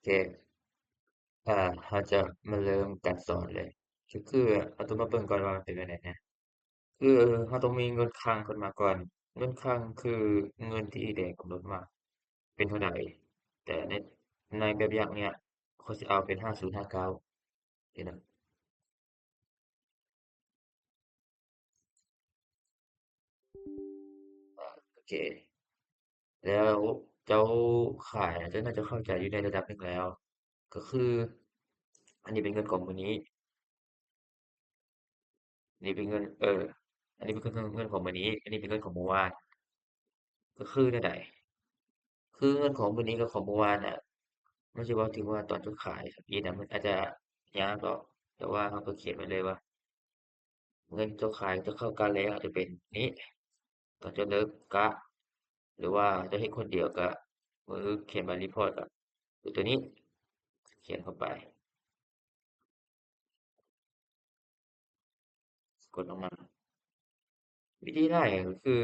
ເຄ ອາ ເຮົາຈະມາເລີ່ມການສອນເລີຍ. ກໍຄືເຮົາຕ້ອງມາເບິ່ງກ່ອນວ່າມັນເປັນແບບໃດນະ. ຄືເຮົາຕ້ອງມີເງິນຄັງຂຶ້ນມາກ່ອນ. ເງິນຄັງຄືເງິນທີ່ອີແດງກຳນົດມາເປັນເທົ່າໃດ, ແຕ່ໃນ ໃນແບບຢ່າງເນີ້ຍ ຂ້ອຍຊິເອົາເປັນຫ້າສູນຫ້າເກົ້າ ເຫັນນະ. ໂອເຄ ແລ້ວເຈົ້າຂາຍ ເຈົ້າໜ້າຈະເຂົ້າໃຈຢູ່ໃນລະດັບໜຶ່ງແລ້ວ. ກໍຄື ອັນນີ້ເປັນເງິນຂອງມື້ນີ້ ນີ້ເປັນເງິນ ເອີ ອັນນີ້ເປັນເງິນ ເງິນຂອງມື້ນີ້ ອັນນີ້ເປັນເງິນຂອງມື້ວານ. ກໍຄືແນວໃດ? ຄືເງິນຂອງມື້ນີ້ກັບຂອງມື້ວານນະ ມັນຊິເວົ້າເຖິງວ່າຕອນເຈົ້າຂາຍທຳອິດນະ ມັນອາດຈະຍາກດອກ, ແຕ່ວ່າເຮົາກໍຂຽນໄວ້ເລີຍວ່າ ເງິນເຈົ້າຂາຍ ເຈົ້າເຂົ້າກະແລ້ວ ອາດຈະເປັນນີ້, ຕອນເຈົ້າເລີກກະ ຫຼືວ່າເຈົ້າເຮັດຄົນດຽວກະ ມື້ຂຽນໃບຣີພອດກະ ຄືໂຕນີ້ ຂຽນເຂົ້າໄປ. ກົດອອກມາ. ວິທີໄລ່ກໍຄື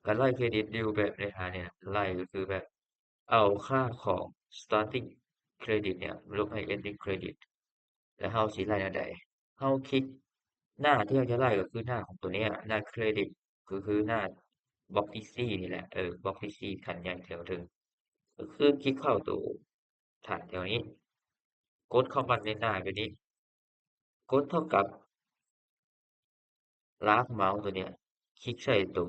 ການໄລ່ເຄຣດິດຢູ່ແບບໃນທ່ານີ້ນະ ໄລ່ກໍຄືແບບເອົາຄ່າຂອງ starting credit ເນ່ຍ ລົບໃຫ້ ending credit ແລ້ວເຮົາຊິໄລ່ແນວໃດ? ເຮົາຄລິກໜ້າທີ່ເຮົາຈະໄລ່ ກໍຄືໜ້າຂອງໂຕເນີ້ຍ ໜ້າເຄຣດິດ ກໍຄືໜ້າບັອກທີສີ່ນີ້ແຫຼະ ເອີ ບັອກທີສີ່ ຂັ້ນໃຫຍ່ແຖວເທິງ ກໍຄືຄລິກເຂົ້າໂຕ ຖານແຖວນີ້ ກົດເຂົ້າມາໃນໜ້າແບບນີ້ ກົດເທົ່າກັບ ລາກເມົາສ໌ໂຕເນີ້ຍ ຄລິກໃສ່ໂຕ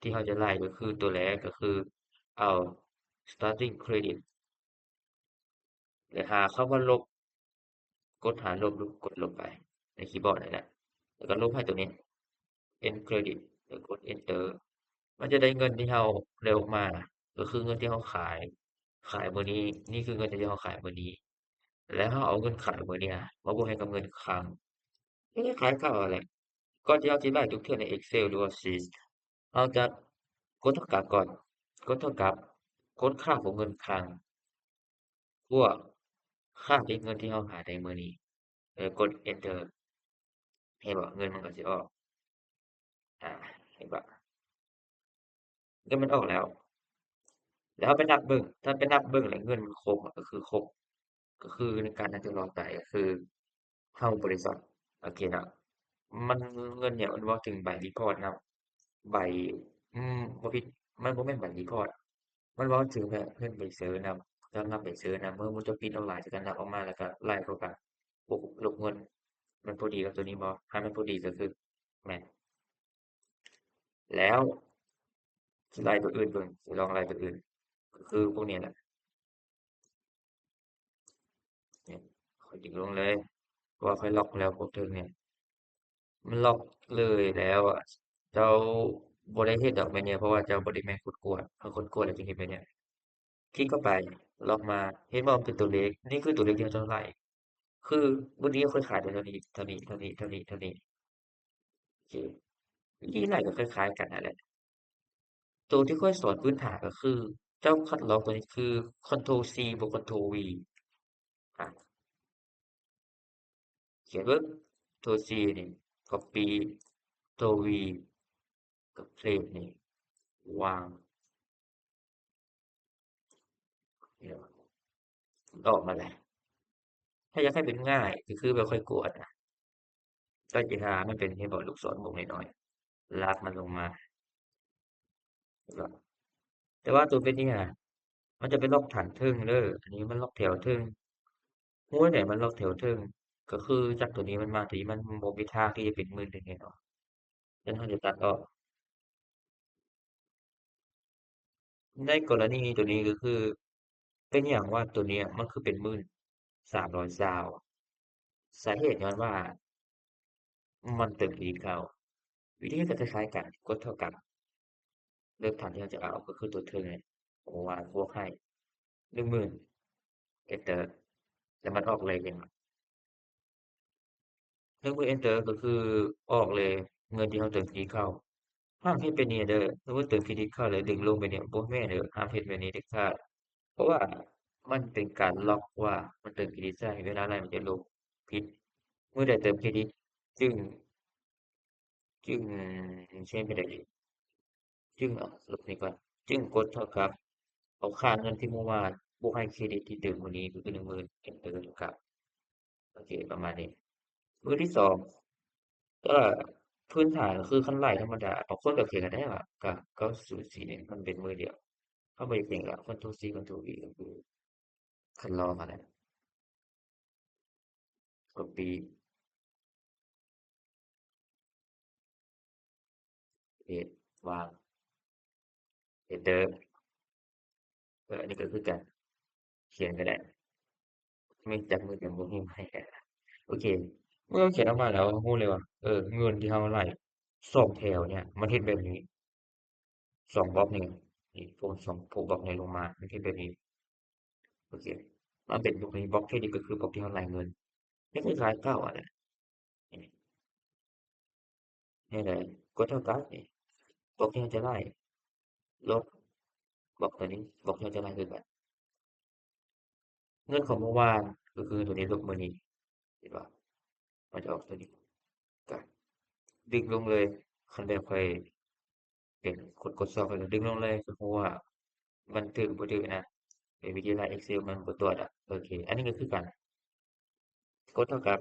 ທີ່ເຮົາຈະໄລ່ ກໍຄືໂຕແລກ ກໍຄືເອົາ starting credit ແລ້ວຫາຄຳວ່າລົບ ກົດຫາລົບ ກົດລົບໄປໃນຄີບອດນີ້ແຫຼະ ແລ້ວກໍລົບໃຫ້ໂຕນີ້ end credit ແລ້ວກົດ enter ມັນຈະໄດ້ເງິນທີ່ເຮົາໄດ້ອອກມາ ກໍຄືເງິນທີ່ເຮົາຂາຍ ຂາຍມື້ນີ້ ນີ້ຄືເງິນທີ່ເຮົາຂາຍມື້ນີ້ ແລ້ວເຮົາເອົາເງິນຂາຍມື້ນີ້ມາບວກໃຫ້ກັບເງິນຄັງ ກໍຄ້າຍໆກັນຫັ້ນແຫຼະ. ກ່ອນທີ່ເຮົາຊິໄລ່ທຸກເທື່ອໃນ Excel ຫຼືວ່າ Sheet ເຮົາຈະກົດເທົ່າກັບກ່ອນ ກົດເທົ່າກັບ ກົດຄ່າຂອງເງິນຄັງ ບວກຄ່າເກັບເງິນທີ່ເຮົາຫາໄດ້ມື້ນີ້ ແລ້ວກົດ enter ເຫັນບໍ່? ເງິນມັນກໍຊິອອກ ອາ ເຫັນບໍ່? ເງິນມັນອອກແລ້ວ ແລ້ວເຮົາໄປນັບເບິ່ງ ຖ້າໄປນັບເບິ່ງແລ້ວເງິນມັນຄົບ ກໍຄືຄົບ ກໍຄືໃນການນັ້ນຈະລອດໄປ ກໍຄືເຮົາບໍລິສັດ ໂອເຄເນາະ ມັນ ເງິນນີ້ມັນເວົ້າເຖິງໃບຣີພອດນຳ ໃບ ອືມ ບໍ່ຜິດ ມັນບໍ່ແມ່ນໃບຣີພອດ ມັນເວົ້າເຖິງແບບເງິນໃບເຊີນຳ ເຈົ້ານັບໃບເຊີນຳ ເມື່ອເຈົ້າປຣິ້ນອອກຫຼາຍ ເຈົ້າກໍນັບອອກມາ ແລ້ວກໍໄລ່ເຂົ້າກັນ ບວກລົບເງິນ ມັນພໍດີກັບຕົວນີ້ບໍ່? ຖ້າມັນພໍດີກໍຄືແມ່ນ ແລ້ວຊິໄລ່ຕົວອື່ນເບິ່ງ ຊິລອງໄລ່ຕົວອື່ນ ກໍຄືພວກນີ້ແຫຼະ ນີ້ ຂ້ອຍດຶງລົງເລີຍ ເພາະວ່າຂ້ອຍລັອກແລ້ວພວກເທິງນີ້ ມັນລັອກເລີຍແລ້ວອະ ເຈົ້າບໍ່ໄດ້ເຮັດດອກແມ່ນຫຍັງ ເພາະວ່າເຈົ້າບໍ່ໄດ້ແມ່ນຄົນກວດ ເຮົາຄົນກວດແລ້ວຈຶ່ງເຮັດແບບນີ້. ຄລິກເຂົ້າໄປ ລັອກມາ ເຫັນບໍ່ ມັນເປັນຕົວເລກ ນີ້ຄືຕົວເລກທີ່ເຮົາຕ້ອງໄລ່ ຄືມື້ນີ້ຂ້ອຍຂາຍໄດ້ເທົ່ານີ້ ເທົ່ານີ້ ເທົ່ານີ້ ເທົ່ານີ້ ເທົ່ານີ້ ໂອເຄ ວິທີໄລ່ກໍຄ້າຍໆກັນຫັ້ນແຫຼະ ໂຕທີ່ຂ້ອຍສອນພື້ນຖານກໍຄື ເຈົ້າຄັດລອກຕົວນີ້ຄື Ctrl C ບວກ Ctrl V ອາ ຂຽນເບິ່ງ Ctrl C ນີ້ copy Ctrl V ກໍ paste ນີ້ ວາງ ອອກມາແລ້ວ ຖ້າຢາກໃຫ້ເປັນງ່າຍ ກໍຄືແບບຂ້ອຍກວດນະ ກໍຈະຫາມັນເປັນ ເຫັນບໍ່ ລູກສອນບວກນ້ອຍໆ ລາກມັນລົງມາ ເຫັນບໍ່? ແຕ່ວ່າຕົວເປັນນີ້ຫັ້ນ ມັນຈະເປັນລັອກຖານເທິງເດີ ອັນນີ້ມັນລັອກແຖວເທິງ ຮູ້ແນວໃດມັນລັອກແຖວເທິງ ກໍຄືຈາກຕົວນີ້ມັນມາຕົວນີ້ ມັນບໍ່ມີທາງທີ່ຈະເປັນໝື່ນໜຶ່ງແນ່ນອນ ສະນັ້ນເຮົາຈະຕັດອອກ. ໃນກໍລະນີຕົວນີ້ກໍຄື ເປັນຫຍັງວ່າຕົວເນີ້ຍມັນຄືເປັນໝື່ນສາມຮ້ອຍຊາວ ສາເຫດຍ້ອນວ່າມັນເຕີມເຄຣດິດເຂົ້າ. ວິທີເຮັດກໍຄ້າຍໆກັນ ກົດເທົ່າກັບ ເລືອກຖານທີ່ເຮົາຈະເອົາ ກໍຄືຕົວເທິງນີ້ ເພາະວ່າບວກໃຫ້ໜຶ່ງໝື່ນ Enter ແລ້ວມັນອອກເລີຍ ເຫັນບໍ່? ເທິງມື Enter ກໍຄືອອກເລີຍ ເງິນທີ່ເຮົາເຕີມເຄຣດິດເຂົ້າ. ຫ້າມເຮັດແບບນີ້ເດີ ສົມມຸດເຕີມເຄຣດິດເຂົ້າແລ້ວດຶງລົງແບບນີ້ ບໍ່ແມ່ນເດີ ຫ້າມເຮັດແບບນີ້ເດັດຂາດ ເພາະວ່າມັນເປັນການລັອກວ່າມັນເຕີມເຄຣດິດໃສ່ ເວລາໄລ່ມັນຈະລົງຜິດ. ມື້ໃດເຕີມເຄຣດິດຈຶ່ງ ຈຶ່ງ ເຊັ່ນໃດ ຈຶ່ງ ເອົາລົບນີ້ກ່ອນ ຈຶ່ງກົດເທົ່າກັບ ເອົາຄ່າເງິນທີ່ມື້ວານ ບວກໃຫ້ເຄຣດິດທີ່ເຕີມມື້ນີ້ ກໍຄືໜຶ່ງໝື່ນ ເອັນເຕີ ເທົ່າກັບ ໂອເຄ ປະມານນີ້. ມື້ທີສອງ ກໍພື້ນຖານກໍຄືຄັນໄລ່ທຳມະດາ ບາງຄົນກໍຂຽນກໍໄດ້ວ່າ ກະ ເກົ້າສູນສີ່ ນີ້ ມັນເປັນມື້ດຽວ. ເຮົາບໍ່ຢາກຂຽນກໍ ຄອນໂທລຊີ ຄອນໂທລວີ ກໍຄືຄັນລອງຫັ້ນແຫຼະ. ກັອບປີ້ເພສ ວາງ ເອັນເຕີ ເອີ ອັນນີ້ກໍຄືກັນ ຂຽນກໍໄດ້ ແມ່ນຈັບມືກັນບໍ່ຮູ້ໃຫ້. ໂອເຄ ເມື່ອເຮົາຂຽນອອກມາແລ້ວ ເຮົາຮູ້ເລີຍວ່າ ເອີ ເງິນທີ່ເຮົາໄລ່ສອງແຖວເນີ້ຍ ມັນເຮັດແບບນີ້ ສອງບລັອກນີ້ ນີ້ ພວກສອງ ພວກບລັອກນີ້ລົງມາ ມັນເຮັດແບບນີ້. ໂອເຄ ມັນເປັນບລັອກນີ້ ບລັອກເຄຣດິດກໍຄືບລັອກທີ່ເຮົາໄລ່ເງິນ ກໍຄືຄ້າຍໆເກົ່າຫັ້ນແຫຼະ. ນີ້ ນີ້ແຫຼະ ກົດເທົ່າກັບນີ້ ບລັອກທີ່ເຮົາຈະໄລ່ ລົບບລັອກຕົວນີ້ ບລັອກທີ່ເຮົາຈະໄລ່ຄືກັນ. ເງິນຂອງມື້ວານກໍຄືຕົວນີ້ລົບມື້ນີ້ ເຫັນບໍ່? ມັນຈະອອກຕົວນີ້ ກະດຶງລົງເລີຍ. ຄັນແບບຂ້ອຍເປັນຄົນກວດສອບ ຂ້ອຍກໍດຶງລົງເລີຍ ຄືຮູ້ວ່າມັນຖືກບໍ່ຖືກນະ. ເປັນວິທີໄລ່ Excel ມັນບໍ່ຕວດອະ. ໂອເຄ ອັນນີ້ກໍຄືກັນ ກົດເທົ່າກັບ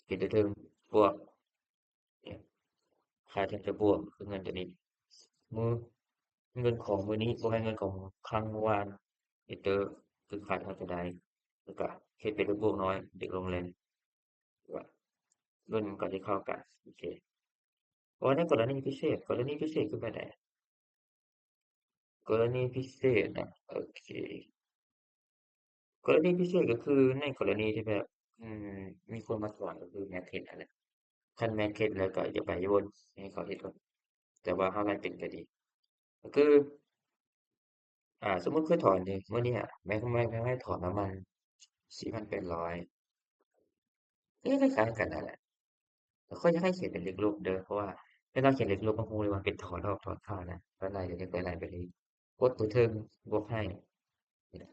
ເປັນຕົວເທິງ ບວກ ນີ້ ຄ່າທີ່ຈະບວກຄືເງິນຕົວນີ້ ມື້ ເງິນຂອງມື້ນີ້ບວກໃຫ້ເງິນຂອງຄັ້ງວານ ເອັນເຕີ ຄືຄ່າທີ່ເຮົາຈະໄດ້ ແລ້ວກະເຮັດເປັນລະບົບນ້ອຍ ເດັກລົງເລີຍ ວ່າເງິນມັນກໍຈະເທົ່າກັນ. ໂອເຄ ເພາະວ່າໃນກໍລະນີພິເສດ ກໍລະນີພິເສດຄືແບບໃດ? ກໍລະນີພິເສດນະ ໂອເຄ ກໍລະນີພິເສດກໍຄືໃນກໍລະນີທີ່ແບບ ອືມ ມີຄົນມາຖອນ ກໍຄືແມັດເຮັດຫັ້ນແຫຼະ. ຄັນແມັດເຮັດແລ້ວກໍຢ່າໄປໂຍນໃຫ້ເຂົາເຮັດໂລດ ແຕ່ວ່າເຮົາໄລ່ເປັນກໍດີ. ກໍຄື ອ່າ ສົມມຸດຂ້ອຍຖອນນີ້ ມື້ນີ້ອະ ແມັດ ແມັດ ແມັດໃຫ້ຖອນປະມານສີ່ພັນແປດຮ້ອຍ ກໍຄ້າຍໆກັນນັ້ນແຫຼະ. ແຕ່ຂ້ອຍຢາກໃຫ້ຂຽນເປັນເລກລົບເດີ ເພາະວ່າເວລາຂຽນເລກລົບມັນຮູ້ເລີຍວ່າເປັນຖອນອອກຖອນເຂົ້ານະ. ກໍໄລ່ ດຽວນີ້ຂ້ອຍໄລ່ໄປເລີຍ ກົດຕົວເທິງບວກໃຫ້ ນີ້ນະ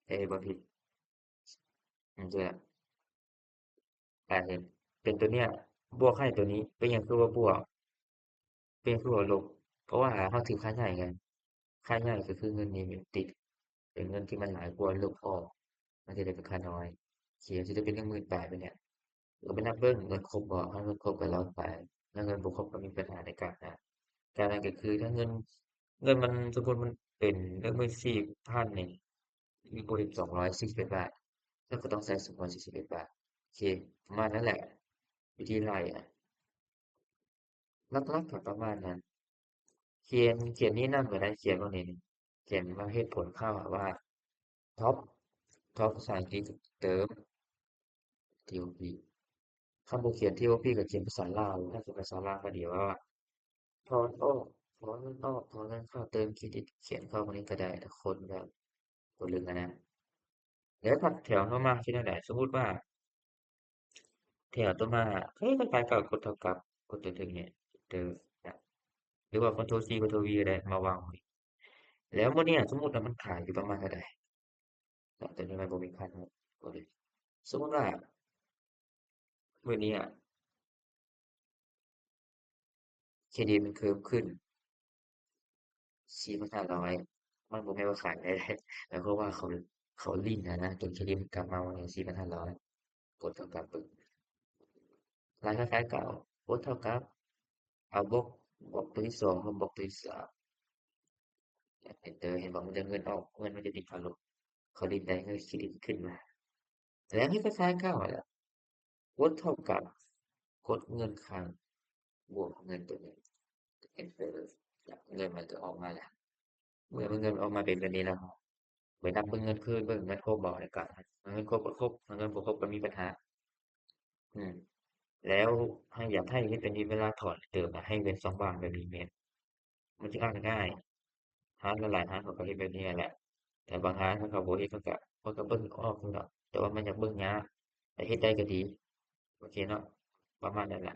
ເອີ ບໍ່ຜິດ ມັນຈະ ອ່າ ເຫັນ ເປັນຕົວເນີ້ຍ ບວກໃຫ້ຕົວນີ້ ເປັນຫຍັງຄືວ່າບວກ ເປັນຫຍັງຄືວ່າລົບ? ເພາະວ່າເຮົາຖືກຄ່າໃຫຍ່ໄງ ຄ່າໃຫຍ່ກໍຄືເງິນນີ້ມັນຕິດ ເປັນເງິນທີ່ມັນຫຼາຍກວ່າ ລົບອອກ ມັນຈະໄດ້ເປັນຄ່ານ້ອຍ. ໂອເຄ ຊິໄດ້ເປັນໜຶ່ງໝື່ນປາຍໄປນີ້ ກໍໄປນັບເບິ່ງເງິນຄົບບໍ່? ຖ້າເງິນຄົບກໍຮ້ອຍປາຍ ຖ້າເງິນບໍ່ຄົບກໍມີບັນຫາໃນການຫາ. ການນັ້ນກໍຄື ຖ້າເງິນ ເງິນມັນ ສົມມຸດມັນເປັນໜຶ່ງໝື່ນສີ່ພັນນີ້ ມີບໍ່ເຫັນສອງຮ້ອຍສີ່ສິບເອັດບາດ ເຮົາກໍຕ້ອງໃຊ້ສອງຮ້ອຍສີ່ສິບເອັດບາດ. ໂອເຄ ປະມານນັ້ນແຫຼະ ວິທີໄລ່ອະ ຫຼັກໆກໍປະມານນັ້ນ. ຂຽນ ຂຽນນີ້ນຳກໍໄດ້ ຂຽນພວກນີ້ ຂຽນວ່າເຫດຜົນເຂົ້າວ່າ drop drop ພາສາອັງກິດ ເຕີມ ທີໂອພີ ຄັນບໍ່ຂຽນ ທີໂອພີ ກໍຂຽນພາສາລາວ ຖ້າຂຽນພາສາລາວກໍດີ ວ່າ ຖອນອອກ ຖອນເງິນອອກ ຖອນເງິນເຂົ້າ ເຕີມເຄຣດິດ ຂຽນເຂົ້າພວກນີ້ກໍໄດ້ ຖ້າຄົນແບບບໍ່ລຶກຫັ້ນນະ. ແລ້ວພັດແຖວຕໍ່ມາເຮັດແນວໃດ? ສົມມຸດວ່າ ແຖວຕໍ່ມາ ເອີ ຄ້າຍໆກັບກົດເທົ່າກັບ ກົດຕົວເທິງນີ້ ເຕີມ ຫຼືວ່າ Ctrl C Ctrl V ກໍໄດ້ ມາວາງໝົດນີ້. ແລ້ວມື້ນີ້ ສົມມຸດວ່າມັນຂາຍຢູ່ປະມານເທົ່າໃດ? ຕົວນີ້ມັນບໍ່ມີຄ່າທັງໝົດ ສົມມຸດວ່າ ມື້ນີ້ອະ ເຄຣດິດມັນເພີ່ມຂຶ້ນສີ່ພັນຫ້າຮ້ອຍ ມັນບໍ່ແມ່ນວ່າຂາຍໄດ້ ໝາຍຄວາມວ່າເຂົາ ເຂົາຫຼິ້ນຫັ້ນນະ ຈົນເຄຣດິດມັນກັບມາວັນນີ້ສີ່ພັນຫ້າຮ້ອຍ ກົດເທົ່າກັບປຶບ ລາຍຄ້າຍໆເກົ່າ ກົດເທົ່າກັບ ເອົາບລັອກ ບລັອກຕົວທີສອງ ກັບບລັອກຕົວທີສາມ Enter ເຫັນບໍ່? ມັນຈະເງິນອອກ ເງິນມັນຈະຕິດເຂົາລົງ ເຂົາຫຼິ້ນໄດ້ ເງິນເຄຣດິດຂຶ້ນມາ ແລ້ວໃຫ້ຄ້າຍໆເກົ່າຫັ້ນແຫຼະ ກົດເທົ່າກັບ ກົດເງິນຄ້າງ ບວກເງິນຕົວນີ້ Enter ເງິນມັນຈະອອກມາແລ້ວ ເມື່ອເງິນອອກມາເປັນແບບນີ້ແລ້ວ ໄປນັບເບິ່ງເງິນຄືນ ເບິ່ງເງິນຄົບບໍ່ ໃນການ ເງິນຄົບບໍ່ຄົບ ເງິນບໍ່ຄົບກໍມີບັນຫາ ອືມ ແລ້ວໃຫ້ ຢາກໃຫ້ເຮັດແບບນີ້ ເວລາຖອນເຕີມນະ ໃຫ້ເວັ້ນຊ່ອງວ່າງແບບນີ້ແມ່ນ ມັນຈະອ່ານງ່າຍ ຮ້ານຫຼາຍໆຮ້ານເຂົາກໍເຮັດແບບນີ້ແຫຼະ ແຕ່ບາງຮ້ານເຂົາກໍບໍ່ເຮັດ ເຂົາກໍ ເຂົາກໍເບິ່ງອອກຢູ່ດອກ ແຕ່ວ່າມັນຢາກເບິ່ງຍາກ ແຕ່ເຮັດໄດ້ກໍດີ ໂອເຄເນາະ ປະມານນັ້ນແຫຼະ.